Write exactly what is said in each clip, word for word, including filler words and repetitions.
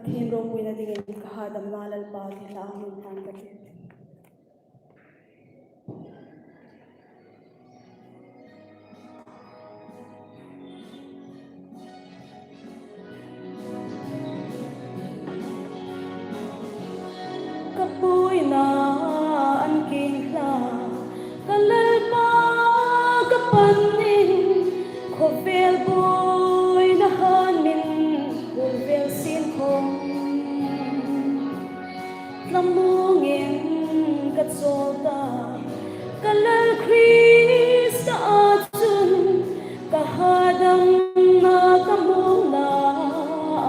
Pathien ropuina dingin ka hadamna Lalpa thilhang hmun hlan ka ti. Ka buoina an keng hla, ka Lalpa ka pan ning, khawvel buoina han min hul vel sien khawm. Thlamuongin ka chawl ta, ka Lal Krista a chun ka hadamna ka muongna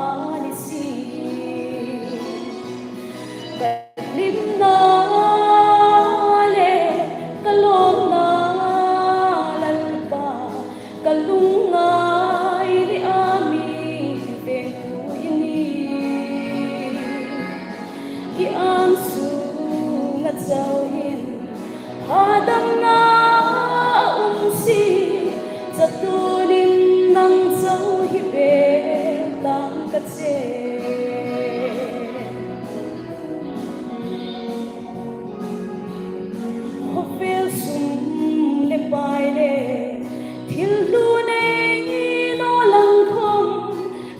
a ni si. Ka hlimna le ka lawmna Lalpa, ka lungngaina mi vengtu i nih. I ang sunga chau hin hadamna a um si, chatuonin nang chau hi bel tang ka che. Khawvel sum le pai le thil hlu nei naw lang khawm,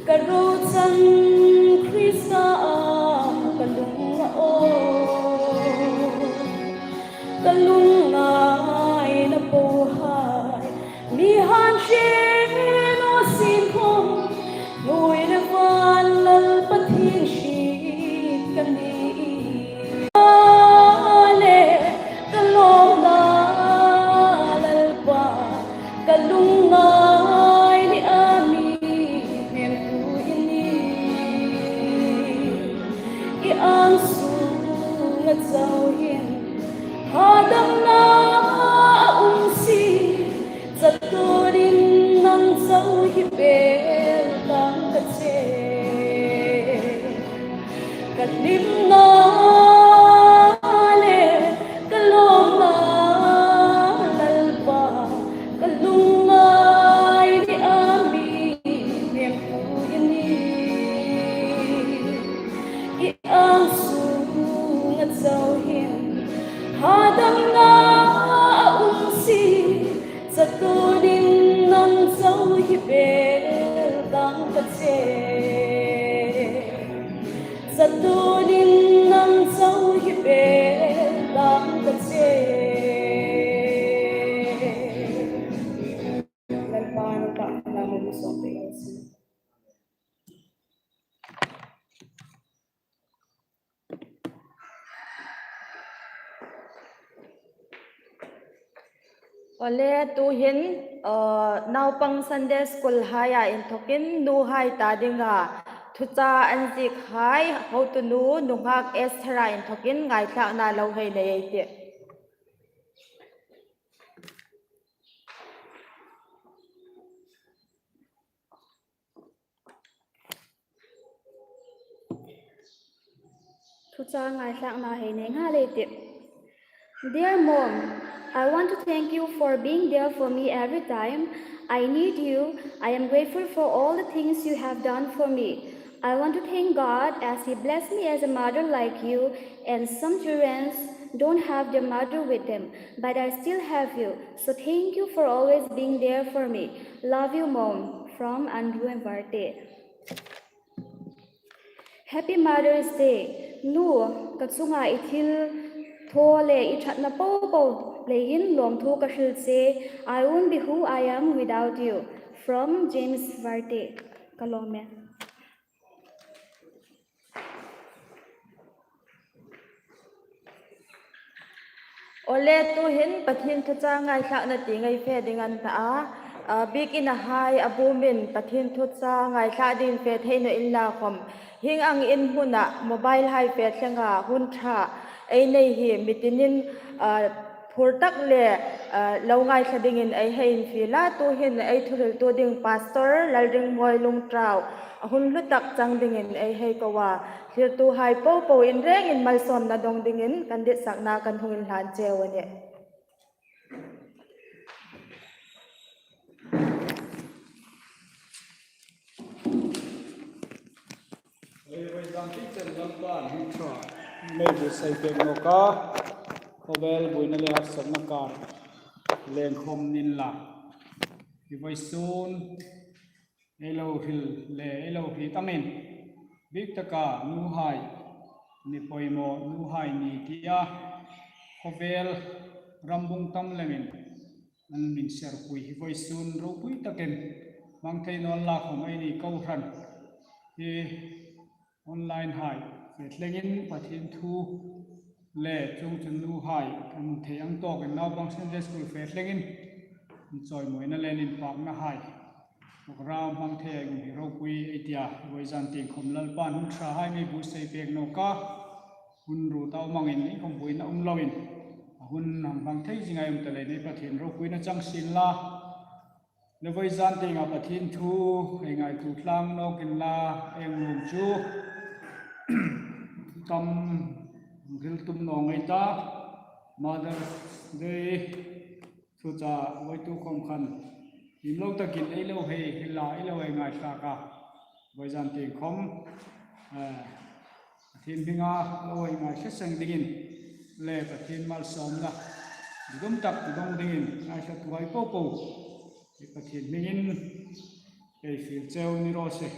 ka ro chang Krista a ka lung a aw. Ka lungngaina pohai mi han che naw sien khawm, hnuoi le van Lal Pathien hriet ka nih. Le ka lawmna Lalpa, ka lungngaina mi hnemtu i nih. I ang sunga chau hin hadamna a um si, chatuonin nang chau hi bel tang ka che. Ka hlimna le ka lawmna Lalpa, ka lungngaina mi hnemtu i nih. I ang sunga chau hin hadamna a um si, chatuonin nang chau hi bel tang ka che. Chatuonin nang chau hi bel tang ka che. Lalpa, nang ka na mo so pe si. Awle, tuhin, uh, naupang Sunday School haia inthokin nuhai ta dinga thuchah an ziek hai, hotunu nunghak Esther-a inthokin ngaithlakna lo hei nei ei tih. Thuchah ngaithlakna hei nei nghal ei tih. Dear Mom, I want to thank you for being there for me every time I need you. I am grateful for all the things you have done for me. I want to thank God as He blessed me as a mother like you, and some children don't have their mother with them, but I still have you. So thank you for always being there for me. Love you, Mom. From Andrew and Varte. Happy Mother's Day. Nu, ka chunga i thil thaw le i ṭhatna popo leiin lawmthu ka hril che. I won't be who I am without you. From James Varte. Ka lawm e. Awle, tuhin Pathien thuchah ngaithlakna tieng ei fe ding an ta a. A, biekin a hai a bumin Pathien thuchah ngaithlak dingin fe thei naw inla khawm, hieng ang in hmuna mobile hai fe thlenga hun ṭha ei nei hi mi tinin, a, phur tak le, a, lo ngaithla dingin ei hei infiel a, tuhin ei thuhriltu ding Pastor Lalringmawi Lungtrau a hun hlu tak chang dingin ei hei ko a. Thlirtuhai popo in rengin malsawmna dong dingin kan ditsakna kan hung inhlan cheu a nih. Lalpan hung ṭha mei bu sei pek nawk a, khawvel buoina le harsatna kar leng khawm ni inla, hi vawisun ei lo hril le ei lo hriet angin, bik taka nuhai ni poimaw, nuhai ni tia khawvel rambung tam lemin an min serpui hi vawisun ropui takin hmang thei naw inla khawm, eini kohran hi online hai fe thlengin Pathien thu le chuongchun nuhai kan thei ang tawkin naupang Sunday School fe thlengin chawimawina le inpakna hai program hmang thei ei um hi ropui ei tia, vawizan tieng khawm Lalpan hung ṭha hai mei bu sei pek nawk a, hun ruot a um angin ei khawm buoina um loin a hun hang hmang thei zinga ei um ta leiin ei Pathien ropuina chang sien la. Le vawizan tienga Pathien thu ei ngaithlak tlang nawk inla, ei nuom chu tam hril tum naw ngei ta, Mother's Day thu chu vawituk khawm khan him lo takin ei lo hei hril a, ei lo hei ngaithlak a, vawizan tieng khawm, eh, Pathien hminga lo hei ngaithla seng dingin le Pathien malsawmna dum tak dong dingin ngaithlatuhai popo hi Pathien hmingin ei fiel cheu ni raw se.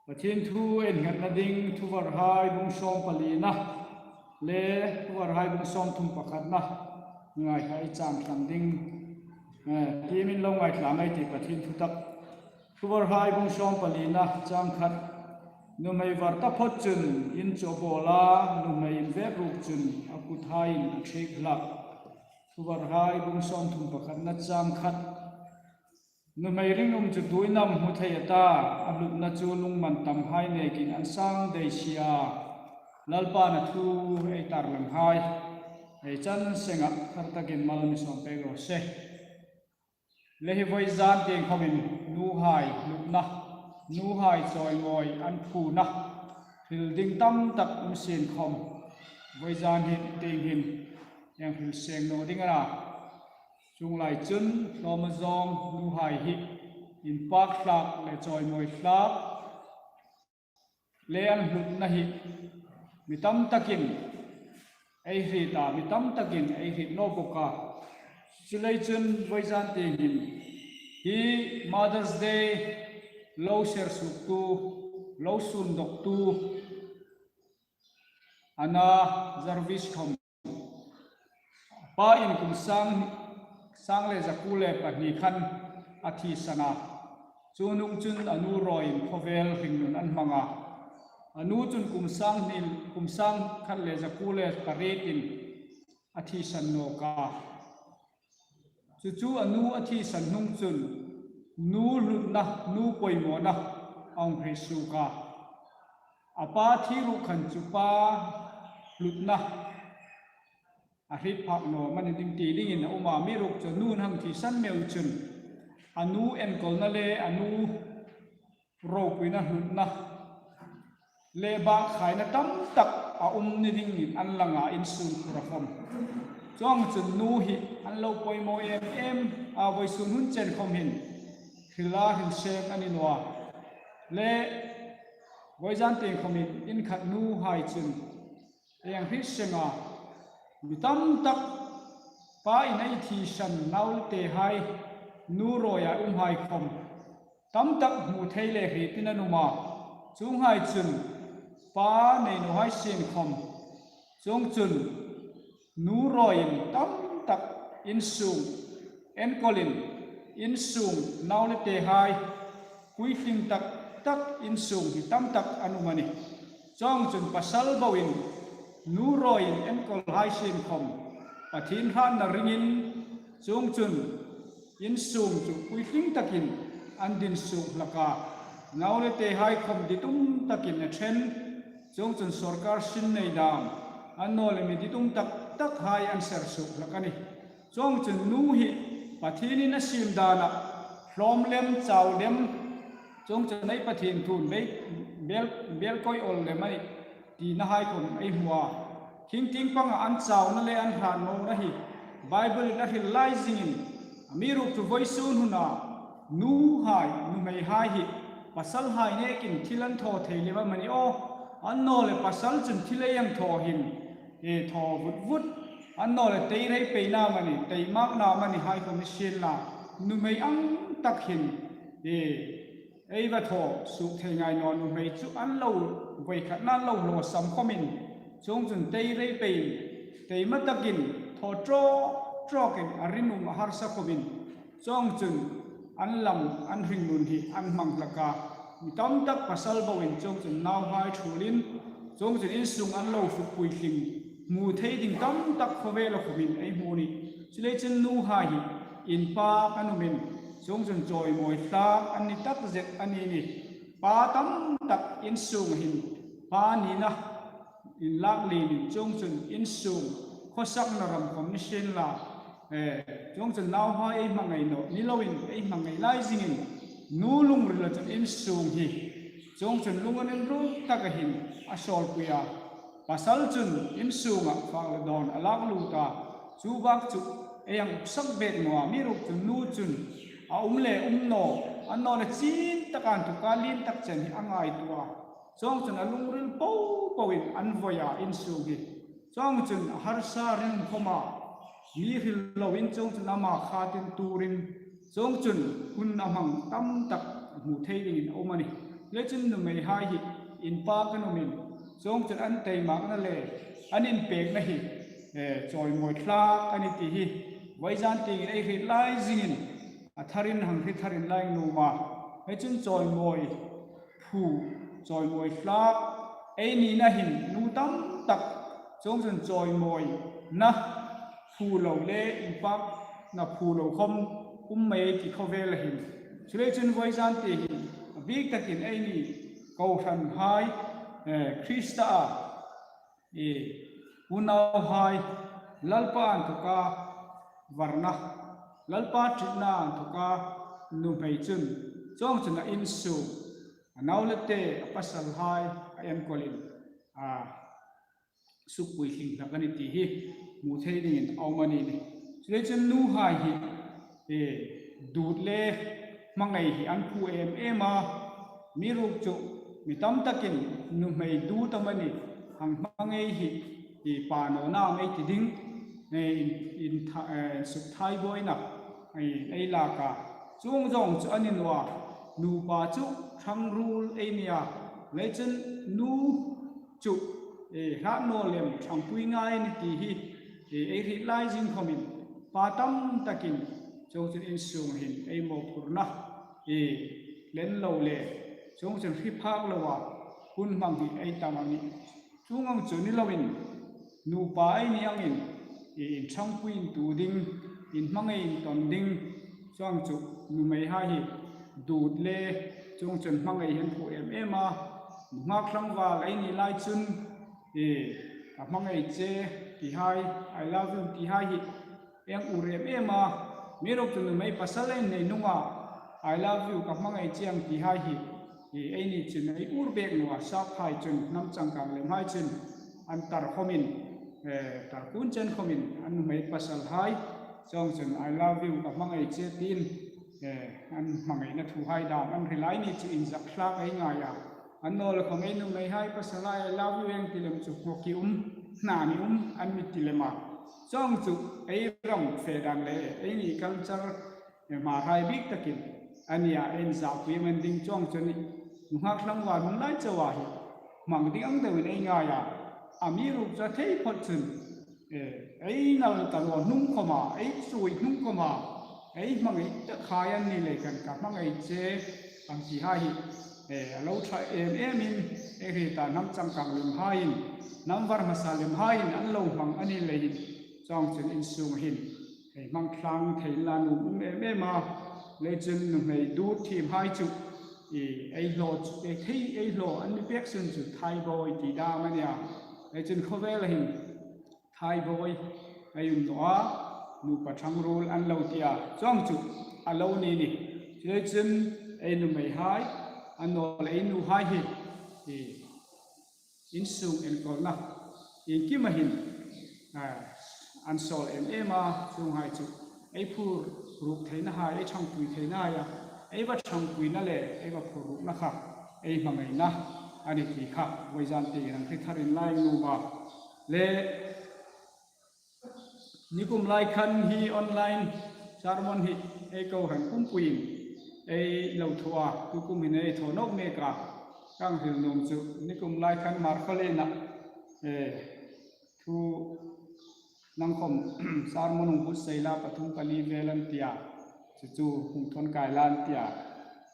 Pathien thu innghatna ding Thuvarhai bung sawm palina le Thuvarhai bung sawm thum pakhatna ngaithlak ei chang tlang ding, eh, tiemin lo ngaithlak ei tih, Pathien thu tak. Thuvarhai bung sawm palina chang khat. Nuhmei var taphawt chun in chu a bawl a, nuhmei invêt ruok chun a kuthaiin a ṭhiek hlak. Thuvarhai bung sawm thum pakhatna chang khat. Nuhmei rinum chu tuin am hmu thei a ta, a hlutna chu lungmantamhai nekin an sang dei si a. Lalpan a thu ei tarlanghai ei chan senga thar takin mal mi sawm pek raw se. Le hi vawizan tieng khawmin nuhai hlutna, nuhai chawimawi an phuna hril ding tam tak um sien khawm, vawizan hi tieng hin ei hril seng naw ding a na. Chuong lai chun hlawma zawng nuhai hi inpak hlak le chawimawi hlak le an hlutna hi mi tam takin ei hriet a, mi tam takin ei hriet naw bawk a. Chuleiin chun vawizan tieng hin hi Mother's Day lo sersuoktu, lo sundawktu Anna Jarvis khawm, pa in kum sang, sang le zakuo le pahni khan a thisan a. Chu hnung chun a nu rawiin khawvel hringnun an hmang a. A nu chun kum sang hni, kum sang khat le zakuo le parietin a thisan nawk a. Chu chu a nu a thisan hnung chun nu hlutna, nu poimawna a hung hriet suok a. A pa thi ruok khan chu pa hlutna a hriet phak naw am a ni ding ti dingin a um a, amiruokchu nu'n hang thisan meu chun a nu enkawlna le a nu ropuina hlutna le bakkhaina tam tak a um ni dingin an lang a, insung khura khawm. Chuongchun nu hi an lo poimaw em em a, vawisun hun chen khawm hin hril a hril seng a ni naw a. Le vawizan tieng khawmin inkhat nuhai chun ei hang hriet seng a, mi tam tak pa in ei thisan nau le tehai nu rawia umhai khawm tam tak hmu thei le hrietin an um a. Chuonghai chun pa nei nawhai sien khawm, chuongchun nu rawiin tam tak insung enkawlin, insung nau le tehai puitling tak tak insung hi tam tak an um a nih. Chuongchun pasal boin nu rawiin enkawlhai sien khawm Pathien hratna ringin, chuongchun insung chu puitling takin an din suok hlak a. Nau le tehai khawm ditum takin a ṭhen, chuongchun sawrkar sin nei dam, annawleh mi ditum tak takhai an ser suok hlak a nih. Chuongchun nu hi Pathienin a siem dana hlawm lem, chau lem, chuongchun ei Pathien thuin bel, bel, bel koi awl lem a nih tinahai khawm ei hmu a. Khing tieng panga an chauna le an hratnawna hi Bible-in a hril lai zingin, amiruokchu vawisun huna nuhai, nuhmeihai hi pasalhai nekin thil an thaw thei lem am a ni aw. Annawleh pasal chun thil ei hang thaw hin, e, thaw vut vut. Annawleh tei rei peina amanih, tei makna amanih hai khom ni sienla, nuhmei ang tak hin, e, ei va thaw suok thei ngai naw, nuhmei chu an lo, voi khatna an lo hlawsam khomin, chuongchun tei rei pei, tei ma takin thaw trawk trawkin a rinum a harsa khomin, chuongchun an lam an hringnun hi an hmang hlak a. Mi tam tak pasal boin chuongchun nauhai thulin, chuongchun insung an lo fuk puitling hmu thei ding tam tak khawvela khomin ei hmu a nih. Chuleiin chun nuhai hi inpak an umin, chuongchun chawimawi hlak an ni takzet a ni a nih. Pa tam tak insung hin pa nina inlak lienin chuongchun insung khawsakna ram khom ni sienla, e, chuongchun nauhai ei hmangai naw ni loin ei hmangai lai zingin nu lungrila chun insung hi chuongchun lungril ruk taka hin a sawlpui a. Pasal chun insunga fak le dawn a lak lut a. Chu bak chu ei hang uksak bek naw a, amiruokchu nu chun a um le um naw, annawleh chin taka inthoka lien tak chen hi a ngaituo a. Chuongchun a lungril po poin an voi a insung hi. Chuongchun a harsa ring khoma mi hril loin chuongchun ama khatin turin chuongchun hun a hmang tam tak hmu thei dingin a um a nih. Chuleiin chun nuhmeihai hi inpak an umin, chuongchun an teimakna le an inpekna hi, e, chawimawi hlak a nih ti hi vawizan tieng ei hriet lai zingin a tharin hang hriet tharin lei nuom a. Hei chun chawimawi phu, chawimawi hlak ei nina hin nu tam tak chuongchun chawimawina phu lo le inpakna phu lo khom um mei ti khawvela hin. Chuleiin chun vawizan tieng hin a bik takin eini kohranhai, e, Krista a, e, unauhai, Lalpa inthoka varna, Lalpa ṭitna inthoka nuhmei chun chuongchun a insung, a nau le te, a pasalhai a enkawlin, a, sukpuitling hlak a nih ti hi hmu thei dingin a um a nih. Chuleiin chun nuhai hi, e, dut le hmangai hi an phu em em a. Amiruokchu mi tam takin nuhmei dut amanih, hang hmangai hi, e, pa nawna am ei ti ding, e, in, in tha-, e, insuk thaibawina, e, ei lak a. Chuong zawng chu a ni naw a. Nupa chu ṭhangruol ei ni a. Chuleiin chun nu chu, e, hrat naw lem ṭhangpui ngai a nih ti hi, e, ei hriet lai zing khomin pa tam takin chuongchun insung hin ei mawphurna, e, hlen lo le chuongchun hre phak loa hun hmang hi ei tam a nih. Chuong ang chu ni loin nupa ei ni angin, e, inṭhangpui intuo ding, inhmangai intawn ding, chuong chu nuhmeihai hi dut le chuongchun hmangai hi an phu em em a. Nunghak tlangval ei ni lai chun, e, ka hmangai che tihai, I love you tihai hi ei ur em em a. Amiruokchu nuhmei pasal ei nei hnunga I love you, ka hmangai che ang tihai hi, e, eini chun ei ur bek naw a. Saphai chun, hnam changkang lemhai chun an tar khomin, e, tar kun chen khomin an nuhmei pasalhai chuongchun I love you, ka hmangai che tiin, e, an hmangaina thuhai dam an hril a, eini chu inzak hlak ei ngai a. Annawleh khom ei nuhmeihai pasalhai I love you ei ti lem chu ngawk i um, hna ni um an mi ti lem a. Chuong chu ei ram fe dan le eini culture, e, Hmarhai bik takin a ni a, ei inzakpui man ding chuong chu a nih. Nunghak tlangval hun lai chauha hi hmang ding ang deuin ei ngai a. Amiruokchu a thei phawt chun, e, ei nal ta naw hnung khoma, ei chuoi hnung khoma, ei hmangai tak hai an ni lei khan ka hmangai che ang tihai hi, e, a lo ṭha em emin, ei hriet a, hnam changkang lemhaiin, hnam var hmasa lemhaiin an lo hmang a ni leiin, chuongchun insung hin ei hmang tlang thei inla nuom um em em a. Chuleiin chun nuhmei dut thiemhai chu, e, ei hlaw chu, e, thei ei hlaw an mi pek sun chu thaibawi ti dam a ni a. Chuleiin chun khawvela hin thaibawi ei um naw a, nupa ṭhangruol an lo ti a, chuong chu a lo ni a nih. Chuleiin chun ei nuhmeihai, annawleh ei nuhai hi, e, insung enkawlna iengkima hin, a, an sawl em em a, chuonghai chu ei phur ruk theina hai, ei ṭhangpui theina hai a, ei va ṭhangpuina le ei va phur rukna kha ei hmangaina a ni ti kha vawizan tieng ang hre tharin la innghat a. Le nikum lai khan hi online sermon hi ei kohran pumpuiin ei lo thaw a, tukum hin ei thaw nawk mek a. Ka hril nuom chu nikum lai khan Hmarkhawlien-a, eh, thu nang khawm sermon hung buotsai la, pathum pali vel an tia, chu chu hung thawn kai la an tia,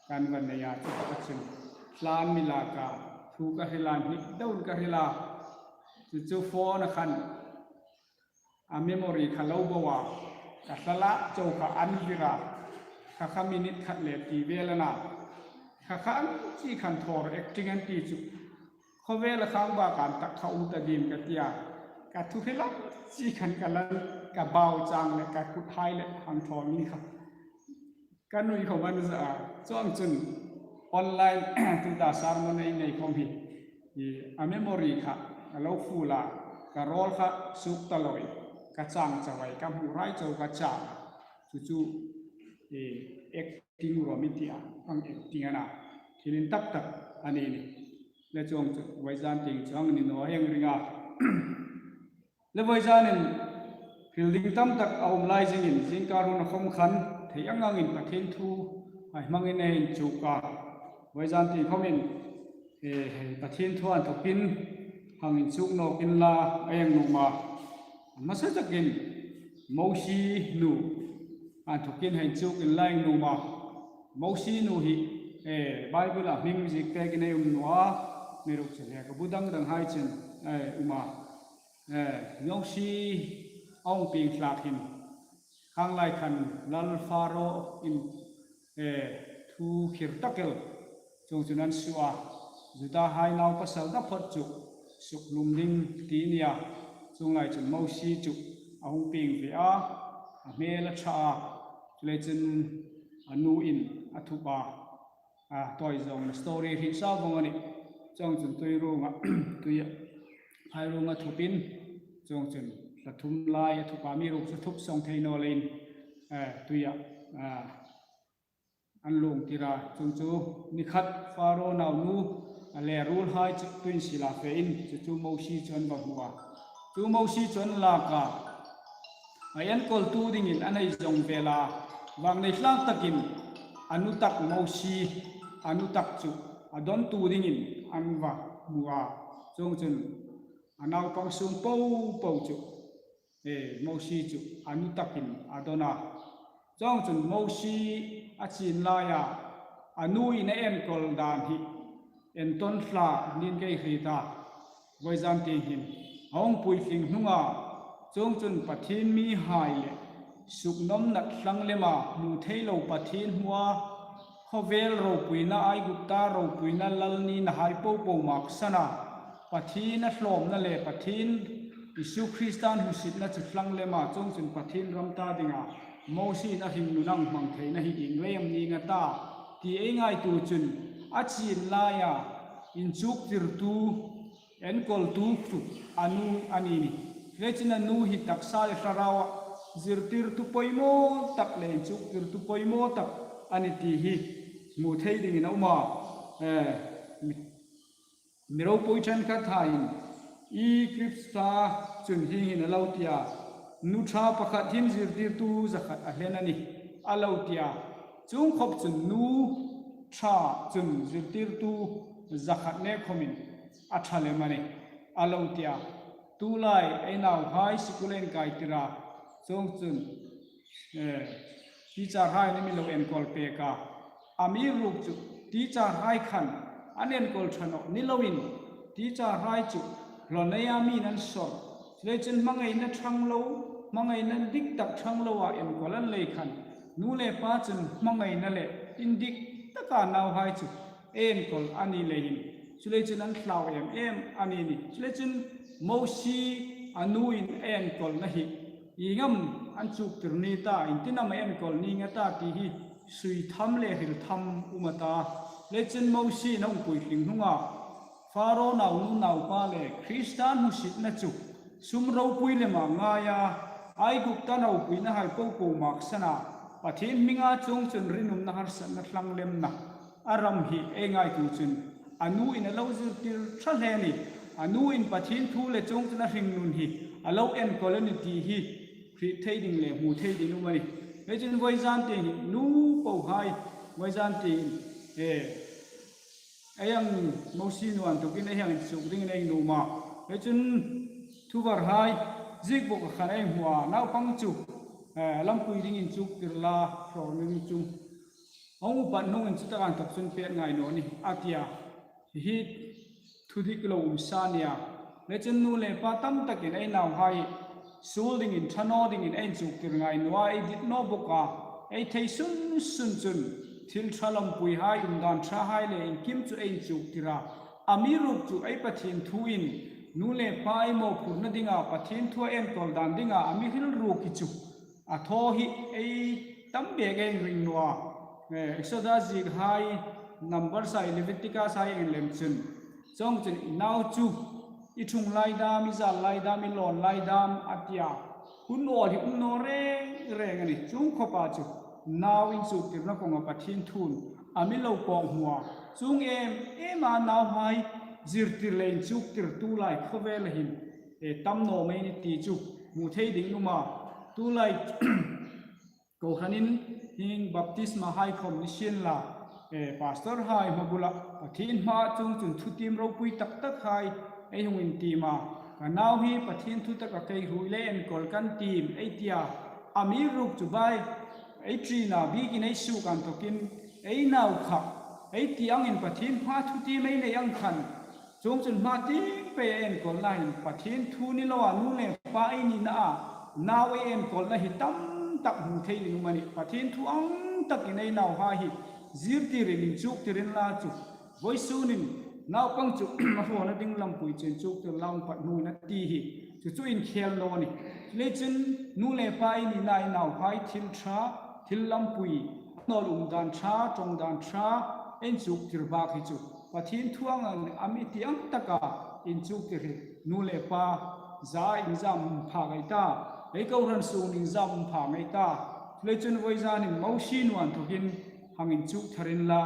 kan van nei a, chu taka chun hla an mi lak a, thu ka hril a, hnik deuin ka hril a, chu chu phone-a khan a memory kha lo bo a, ka hla lak chau kha an vir a, kha kha minute khat le ti vel a na, kha kha an chi khan thawr acting an ti chu. Khawvela khang bak an tak kha um ta dim ka tia, ka thu hril ang chi khan ka lan, ka bau chang le ka kut hai le hang thaw ni kha. Ka nui khawm an za a, chuong chun online tuta sermon ei nei khawm hi, i, a memory kha a lo full a, ka rawl kha suk ta loi, ka chang chau ei, ka hmu rai chau ka chang. Chu chu, i, acting ruom i ti a, ang acting a na. Thil intak tak a ni ni. Le chuong chu vawizan tieng chuong ni naw hang ring a. Le vawizanin hril ding tam tak a um lai zingin, zingkar hun a khawm khan thei ang angin Pathien thu hai hmangin ei inchuk a. Vawizan tieng khawmin, eh, Pathien thu inthawkin hang inchuk nawk inla ei nuom a. Hmasa takin Mosie nu inthawkin hang inchuk inla ei nuom a. Mosie nu hi, eh, Bible-a hming ziek pekin ei um naw a, amiruokchu lekhabu dang dang hai chun, eh, um a. Eh, Mosie a hung pieng tlak hin, khang lai khan Lal Pharaoh-in, eh, thu khir tak el, chuong chun an suo a, Juda hai nau pasal taphawt chu suk hlum ding ti a nih a, chuong lai chun Mosie chu a hung pieng ve a, a hmel a ṭha a, chuleiin chun a nuin a thup a, a, tawi zawngna story hi sa vawng a nih. Chuong chun tui ruonga, tuia, phai ruonga thupin, chuong chun hla thum lai a thup a, amiruokchu thup sawng thei naw leiin, eh, tuia, ah, an lungtir a. Chuong chu ni khat Pharaoh naunu le ruolhai chu tuiin sila fein, chu chu Mosie chu an va hmu a. Chu Mosie chu an lak a, a enkawltu dingin an hei zawng vel a, vangnei tlak takin a nu tak Mosie, a nu tak chu a dawntu dingin an va hmu a. Chuong chun a naupang sung po po chu, eh, Mosie chu a nu takin a dawn a. Chuong chun Mosie a chin laia a nuin a enkawl dan hi entawn hlak ning ka hriet a. Vawizan tieng hin a hung puitling hnunga, chuong chun Pathien mihai le suknawmna thlang lema hmu thei lo Pathien hmua, khawvel ropuina, Aigupta ropuina lal nina hai po po maksan a, Pathien a hlawmna le Pathien Isu Kristan hmusitna chu thlang lema, chuong chun Pathien ram ta dinga Mosie-in a hringnun a hmang theina hi ieng leiin am ning a ta ti ei ngaituo chun, a chin laia inchuktirtu, enkawltu chu a nu a ni nih. Chuleiin chun a nu hi taksa le thlaraua zirtirtu poimaw tak le inchuktirtu poimaw tak a ni ti hi hmu thei dingin a um a. Eh, mi, mi ropui ṭhenkhat haiin, i Krista chun hieng hin a lo ti a, nu ṭha pakhat hin zirtirtu zakhat a hlen a nih, a lo ti a. Chuong khawp chun nu ṭha chun zirtirtu zakhat nek khawmin a ṭha lem a nih, a lo ti a. Tulai ei nauhai sikul enkaitir a, chuong chun, eh, teacher-hai an mi lo enkawl pek a. Amiruokchu teacher-hai khan an enkawl ṭha nawh ni loin, teacher-hai chu hlawneia mi'n an sawr. Chuleiin chun hmangaina ṭhang lo, hmangaina dik tak ṭhang loa enkawl an lei khan, nu le pa chun hmangaina le indik taka nauhai chu ei enkawl a ni leiin, chuleiin chun an hlau em em a ni nih. Chuleiin chun Mosie a nuin a enkawlna hi ieng am an chuktir ni ta, iengtin am a enkawl ning a ta ti hi sui tham le hril tham um a ta. Chuleiin chun Mosie-in a hung puitling hnunga Pharaoh naunu naupa le Kristan hmusitna chu sum ropui lema ngaia, Aigupta ropuina hai po po maksan a, Pathien hminga chuong chun rinumna harsatna thlang lemna a ram hi ei ngaituo chun, A nuin a lo zirtir ṭha hle a nih. A nuin Pathien thu le chuong chun a hringnun hi a lo enkawl a ni ti hi hriet thei ding le hmu thei ding um a nih. Leiin vawizan tieng hin nu pohai vawizan tieng, eh, ei ang Mosie nuan tukin ei hang inchuk dingin ei nuom a. Leiin thuvarhai ziek bawk a khan ei hmu a, naupang chu, eh, lampui dingin chuktir la, hraw ning chu. Hung upat hnungin chu taka inthok chun pet ngai naw nih, a ti a. Hi thudik lo um sa a nih a. Leiin nu le pa tam takin ei nauhai suol dingin, ṭha naw dingin ei inchuktir ngai naw a, ei dit naw bawk a. Ei thei sun sun chun thil ṭha lampuihai, umdan ṭhahai le inkim chu ei inchuktir a. Amiruokchu ei Pathien thuin nu le pa ei mawphurna dinga, Pathien thu a enkawl dan dinga a mi hril ruok hi chu a thaw hi ei tam bek ei ring naw a. Eh, Exodus ziekhai, Numbers hai, Leviticus hai ei en lem chun, chuong chun i nau chu i ṭhung lai dam, i zal lai dam, i lawn lai dam a ti a. Hun awl hi um naw reng reng a nih. Chuong khawpa chu nau inchuktirna kawnga Pathien thuin a mi lo pawng hmu a. Chuong em em a nauhai zirtir le inchuktir tulai khawvela hin, eh, tam naw mei ni ti chu hmu thei ding um a. Tulai kohranin hieng baptisma hai khom ni sien la, eh, pastor hai hma bula Pathien hmaa chuong chun thutiem ropui tak tak hai ei hung intiem a. Ka nau hi Pathien thu taka kei hruoi le enkawl kan tiem ei ti a. Amiruokchu bai ei ṭina bikin ei suok inthawkin ei nau kha ei ti angin Pathien hmaa thutiem ei nei ang khan, chuong chun hma tieng pei a enkawlna hin Pathien thu ni loa nu le pa ei nina a nau ei enkawlna hi tam tak hmu thei ding um a nih. Pathien thu ang takin ei nauhai hi zirtirin inchuktir inla chu, vawisunin naupang chu a hrawna ding lampui chu inchuktir la, hung pat hnungin a ti hi chu chu inkhel naw a nih. Leiin nu le pa ei nina ei nauhai thil ṭha, thil lampui, nawl umdan ṭha, ṭawngdan ṭha ei inchuktir bak hi chu Pathien thu ang a mi ti ang taka inchuktir hi nu le pa zaa inzam phak ei ta, ei kohran sung inzam phak ei ta. Leiin vawizanin Mosie nuan inthawkin hang inchuk thar inla,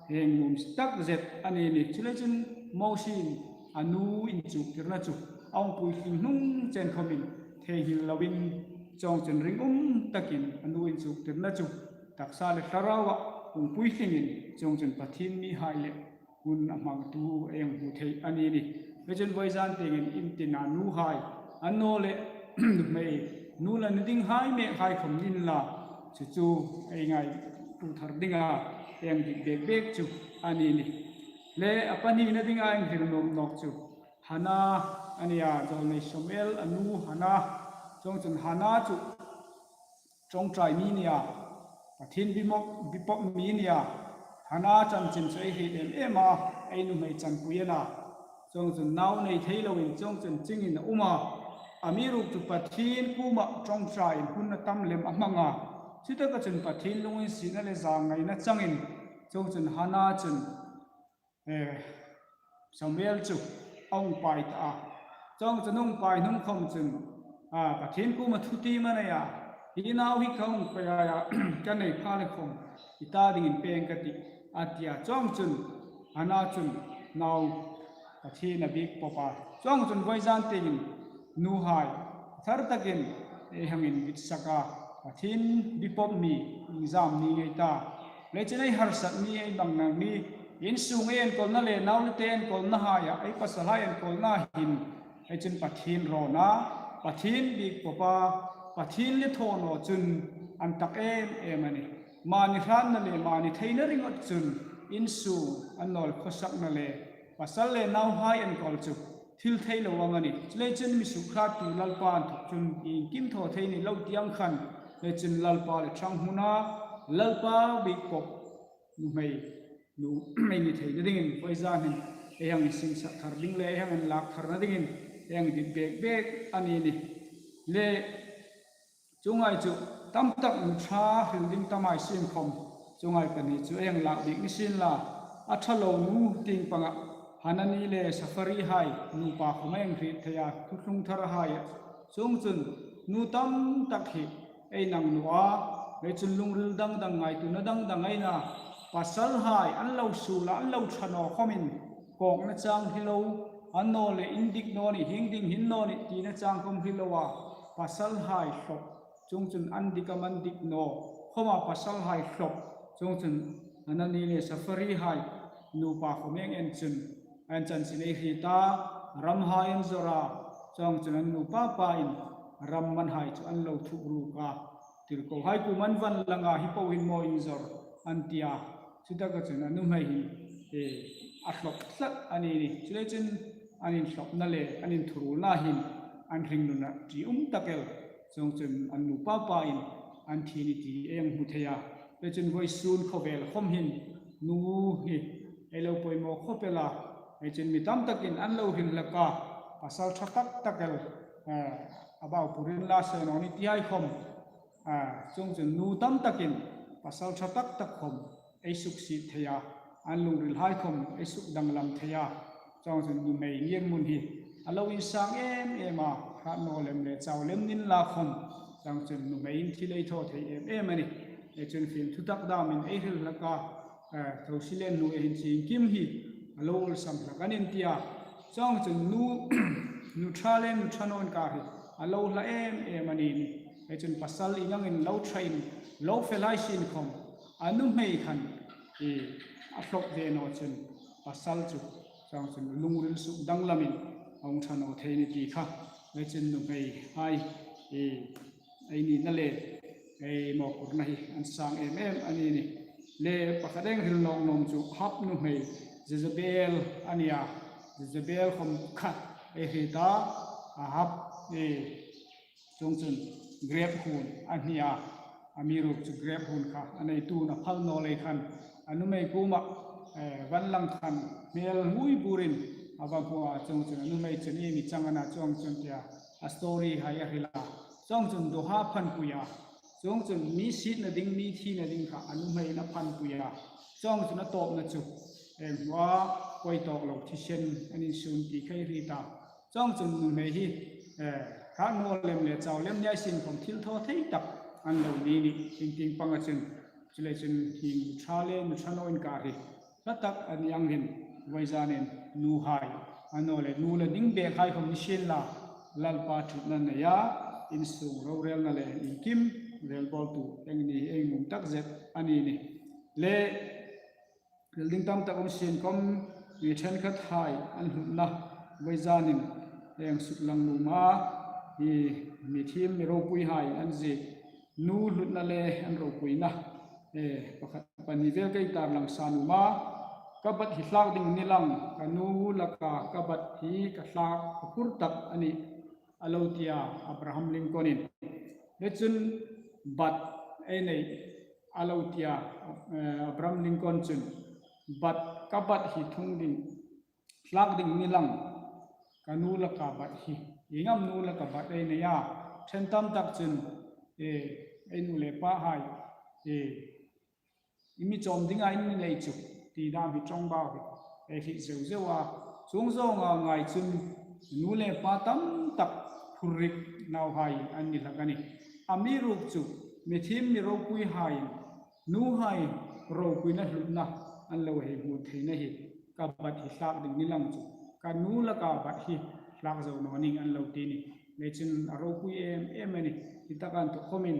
hang nuom tak zet a ni a nih. Chuleiin Mosiein a nu inchuktirna chu a hung puitling hnung chen khomin theinghil loin, chuong chun ringum takin a nu inchuktirna chu taksa le thlaraua hung puitlingin, chuong chun Pathien mihai le hun a hmangtu ei hmu thei a ni a nih. Leiin vawizan tiengin in tina nuhai annawleh nuhmei, nu la ni dinghai mekhai khom ni inla, chu chu ei ngaituo thar dinga ei dit bek bek chu a ni a nih. Le a pahnina dinga ei hril nuom nawk chu Hana a ni a, zawlnei Samuel a nu Hana. Chuong chun Hana chu ṭawngṭai mi a ni a, Pathien bipawp, bipawp mi a ni a. Hana chanchin chu ei hriet em em a, ei nuhmei chanpui a na. Chuong chun nau nei thei loin chuong chun chingin a um a. Amiruokchu Pathien kuoma ṭawngṭaiin hun a tam lem a hmang a. Chutaka chun Pathien lunginsietna le zangaina changin chuong chun Hana chun, eh, Samuel chu a hung pai ta a. Chuong chun a hung pai hnung khom chun, a, Pathien kuoma thutiem a nei a. Hi nau hi ka hung pei a, ka nei pha le khom i ta dingin pêng ka tih, a ti a. Chuong chun Hana chun nau Pathien a bikpawp a. Chuong chun vawizan tiengin nuhai, thar takin ei hang invitsak a, Pathien bipawp mi inzam ni ngei ta. Leiin ei harsat ni, ei bang nang ni, insung ei enkawlna le nau le te enkawlna haia, ei pasalhai enkawlna hin, ei chun Pathien rawna, Pathien bikpawpa, Pathien le thaw naw chun an tak em em a nih. Mani hratna le mani theina ringawt chun insung annawl khawsakna le pasal le nauhai enkawl chu thil thei lo ang a nih. Chuleiin mi sukhlatu Lalpa inthawk chun iengkim thaw thei ni lo ti ang khan, leiin Lalpa le ṭhang hmuna, Lalpa bikpawp nuhmei, nuhmei ni theina dingin vawizanin ei hang insingsak thar ding le ei hang inlak tharna dingin ei hang dit bek bek a ni a nih. Le chuonghai chu tam tak nu ṭha hril ding tam ei siem khom, chuonghai pahni chu ei hang lak bik ni sien la. A ṭha lo nu tieng panga Hanani le Saphari hai nupa khom ei hang hriet thei a, thuthlung thar hai a. Chuong chun nu tam tak hi ei nang naw a, leiin lungril dang dang, ngaituona dang dang ei na, pasalhai an lo suol a, an lo ṭha naw khomin kawkna chang hre lo, annawleh indik naw ni, hieng ding hin naw ni tina chang khawm hre lo a, pasalhai hlawp, chuongchun an dik am an dik naw khawma pasalhai hlawp, chuongchun Anani le Saphira hai nupa khawm eng en chun, an chanchin ei hriet a, ramhai an zawr a, chuongchun an nupa pain ram manhai chu an lo thup ruk a, tirkohai kuom an van lang a, hi po hin maw in zawr an ti a, chutaka chun a nuhmei hin, e, a hlawp tlat a ni ni. Chuleiin chun an inhlawpna le an inthuruolna hin an hringnuna ṭium tak el, chuongchun an nupa pain an thi ni ti ei hmu thei a. Chuleiin chun vawisun khawvel khawm hin nu hi ei lo poimaw khawp el a, chuleiin chun mi tam takin an lo hril hlak a, pasal ṭha tak tak el, eh, a bau purin la se naw ni ti hai khawm, ah, chuongchun nu tam takin pasal ṭha tak tak khawm ei suksiet thei a, an lungrilhai khawm ei sukdanglam thei a, chuongchun nuhmei ngirhmun hi a lo insang em em a, hrat naw lem le chau lem ni inla khawm, chuongchun nuhmeiin thil ei thaw thei em em a nih. Chuleiin chun film thutak damin ei hril hlak a, eh, Thosile nu ei hin ching kim hi a lo awlsam hlak a nih an ti a. Chuongchun nu, nu ṭha le nu ṭha naw inkar hi a lo hla em em a ni ni. Chuleiin chun pasal ieng angin lo ṭhain lo fe lai sien khawm, a nuhmei khan, e, a hlawp ve naw chun pasal chu, chuongchun lungril sukdanglamin a hung ṭha naw thei ni ti kha, chuleiin chun nuhmeihai, e, ei nina le ei mawphurna hi an sang em em a ni ni. Le pakhat ei hril nawk nuom chu Ahab nuhmei Jezebel a ni a, Jezebel khawm kha ei hriet a, Ahab, e, chuongchun grep huon a hni a, amiruokchu grep huon kha a neituin a phal naw lei khan a nuhmei kuoma, eh, van lang khan hmel ngui burin a va hmu a, chuongchun a nuhmei chun ieng chang a na chuongchun tia a story hai a hril a, chuongchun dawha phanpui a, chuongchun mi sietna ding, mi thina ding kha a nuhmeiin a phanpui a, chuongchun a tawpna chu, eh, hmu a, pawi tawk lo thisen an insuk ti kha ei hriet a. Chuongchun nuhmei hi, eh, hrat naw lem le chau lem ni hai sien khawm thil thaw thei tak an lo ni ni, hieng tieng panga chun. Chuleiin chun hieng ṭha le nu ṭha naw inkar hi hla tak a ni ang hin, vawizanin nuhai, annawleh nu le ding bekhai khawm ni sienla, Lalpa ṭhutna neia, insung rorelna le iengkim rel bawltu ei ni ei nuom takzet a ni ni. Le hril ding tam tak um sien khawm, mi ṭhenkhathai an hlutna vawizanin ei suklang nuom a, hi mi thiem mi ropuihai an ziek, nu hlutna le an ropuina, eh, pakhat pahni vel ka tarlang sa nuom a, ka bat hi hlak ding ni lang, ka nu laka ka bat hi ka hlak a phur tak a nih, a lo ti a Abraham Lincoln-in. Chuleiin chun bat ei nei a lo ti a, eh, Abraham Lincoln chun, bat, ka bat hi thung ding, hlak ding ni lang, ka nu laka bat hi, ieng am nu laka bat ei nei a, ṭhen tam tak chun, eh, ei nu le pahai, eh, i mi chawm dinga in mi nei chu, ti dam hi ṭawngbau hi ei hriet zeu zeu a, chuong zawnga ngai chun nu le pa tam tak phurrik nauhai an ni hlak a nih. Amiruokchu mi thiem mi ropuihaiin nuhai ropuina hlutna an lo hei hmu theina hi, ka bat hi hlak ding ni lang chu, ka nu laka bat hi hlak zo naw ning an lo ti ni. Chuleiin chun a ropui em em a nih. Hi taka inthawk khawmin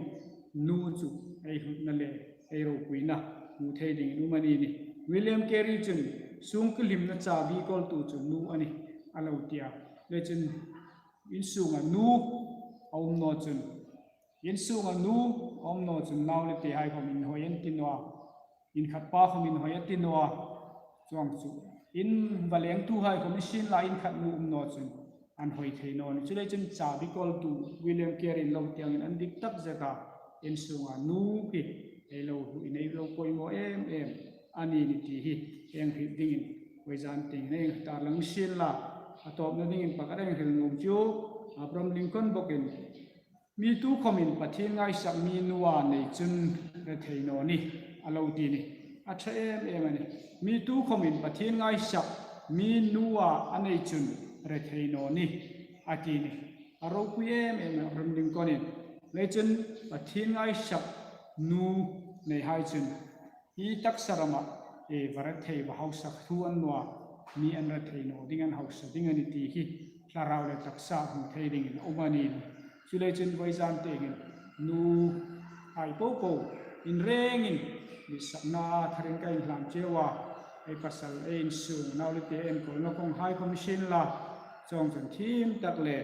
nu chu ei hlutna le ei ropuina hmu thei dingin um a ni ni. William Carey chun sungkuo hlimna chabi kawltu chu nu a nih, a lo ti a. Chuleiin chun insunga nu a um naw chun, insunga nu a um naw chun nau le tehai khawm inhawi an ti naw a, inkhat pa khawm inhawi a ti naw a, chuong chu in va lengtuhai khawm ni sienla inkhat nu um naw chun an hawi thei naw ni. Chuleiin chun chabi kawltu William Carey-in lo ti angin an dik takzet a, insunga nu hi ei lo hluin ei lo poimaw em em a ni ni ti hi ei hriet dingin vawizan tieng ei tarlang sienla. A tawpna dingin pakhat ei hril nuom chu Abraham Lincoln bawkin, mi tukhawmin Pathien ngaisak mi nua nei chun rethei naw ni, a lo ti ni. A ṭha em em a nih. Mi tukhawmin Pathien ngaisak mi nua a nei chun rethei naw ni, a ti ni. A ropui em em Abraham Lincoln-in. Chuleiin chun Pathien ngaisak nu neihai chun hi taksa rama, e, va rethei va hausak thu an naw a, mi an ra thei naw ding, an hausa ding a ni ti hi thlarau le taksa hmu thei dingin a um a nih. Chuleiin chun vawizan tieng hin nuhai popo in rengin ditsakna tharin ka inhlan cheu a, ei pasal, ei insung, nau le te enkawlna kawnghai khawm ni sienla, chuongchun thiem tak le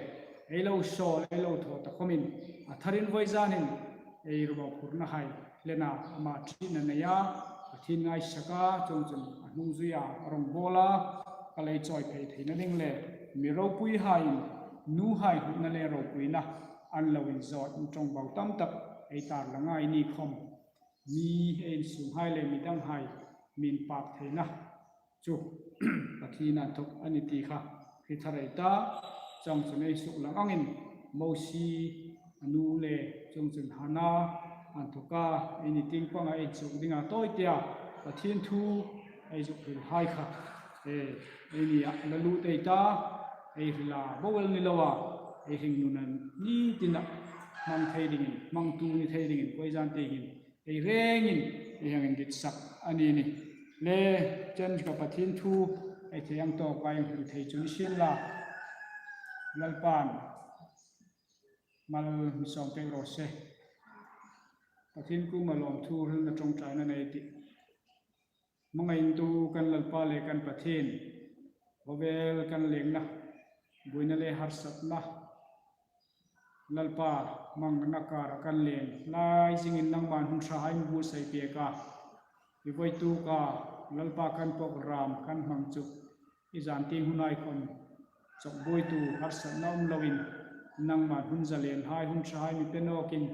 ei lo sawl, ei lo thaw ta khawmin a tharin vawizan hin ei ruom phurna hai hlena ama ṭina neia, Pathien ngaisak a, chuongchun a hnungzuia a rongbawla, ka lei chawi phei theina ding le mi ropuihaiin nuhai hutna le ropuina an lo inzawt, ṭawngbau tam tak ei tarlang a, eini khawm mi, ei insunghai le mi danghai mi inpak theina chu Pathien inthawk a ni ti kha hre thar ei ta. Chuongchun ei suklang angin Mosie a nu le chuongchun Hana inthawka eini tieng panga ei zuk dinga tawi tia Pathien thu ei zuk hrilhai kha, e, eini a la lut ei ta, ei hrila bo el ni loa, ei hringnuna ni tina hmang thei dingin, hmangtu ni thei dingin, vawizan tieng hin ei rengin ei hang inditsak a ni nih. Le chen ka Pathien thu ei thei ang tawka ei hril thei chu ni sienla, Lalpan mal mi sawm pek raw se. Pathien kuoma lawmthu hrilna ṭawngṭaina nei ei tih. Hmangaintu kan Lalpa le kan Pathien, khawvel kan lengna, buoina le harsatna, Lalpa, hmangna kara kan leng lai zingin nangman hun ṭhahai mi buotsai pek a, i vawituk a, Lalpa, kan program kan hmang chu i zan tieng hunhai khawm chawkbuoitu harsatna um loin nangman hun zalenhai, hun ṭhahai mi pe nawkin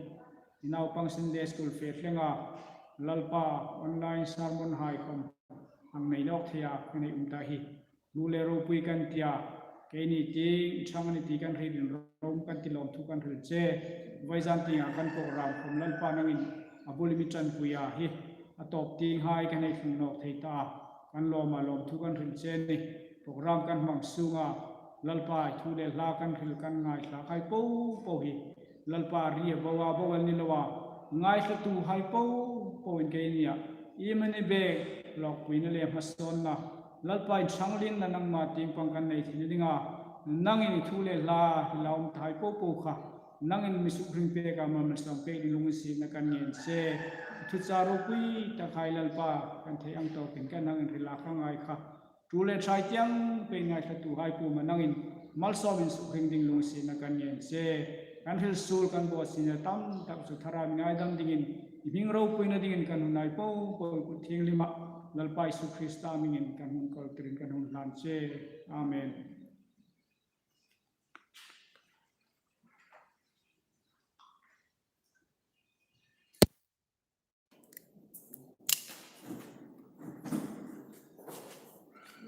i naupang Sunday School fe thlenga, Lalpa, online sermon hai khawm hang nei nawk theia kan hei um ta hi. Hmu le ropui kan tia, keini tieng ṭhang a ni ti kan hriet in ropui kan ti, lawmthu kan hril che. Vawizan tienga kan program khawm Lalpa nangin a bul mi ṭanpuia hi a tawp tienghai kan hei tlung nawk thei ta a, kan lawma lawmthu kan hril che a nih. Program kan hmang sunga Lalpa i thu le hla kan hril kan ngaithlakhai popo hi Lalpa, ri a bo a bo el ni loa, ngaithlatuhai popoin keini a iemani bek lawkpuina le hmasawnna, Lalpa, inṭhanglinna nangma tieng pang kan nei theina dinga nangin i thu le hla hrila um tahai popo kha nangin mi sukhring peka mal mi sawm pek ding lunginsietna kan ngen che. Thuchah ropui takhai Lalpa, kan thei ang tawkin kan hang inhrila kha ngai kha, ṭul le ṭhahai tieng pei ngaithlatuhai kuoma nangin malsawmin sukhring ding lunginsietna kan ngen che. Kan hril suol kan bawsietna tam tak chu thara mi ngaidam dingin, i hming ropuina dingin kan hunhai popo kut thienghlima Lalpa Isu Krista hmingin kan hun kawltirin kan hun hlan che. Amen.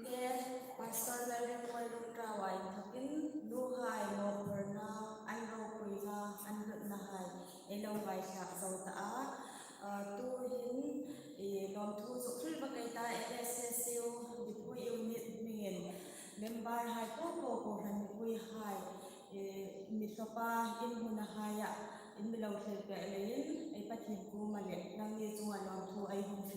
Le Pastor Lalrinmual Lungtau-a inthokin nuhai mawphurna an ropuina an hlutnahai ei lo ngaithlak zo ta a. Ah, tuhin, i, lawmthu zuk hril bak ei ta, L S S U Diphu Unit hmingin memberhai popo, kohran mipuihai, i, mi thlapa in hmunahaia in mi lo thlir pek leiin ei Pathien kuoma le nangni chunga lawmthu ei hung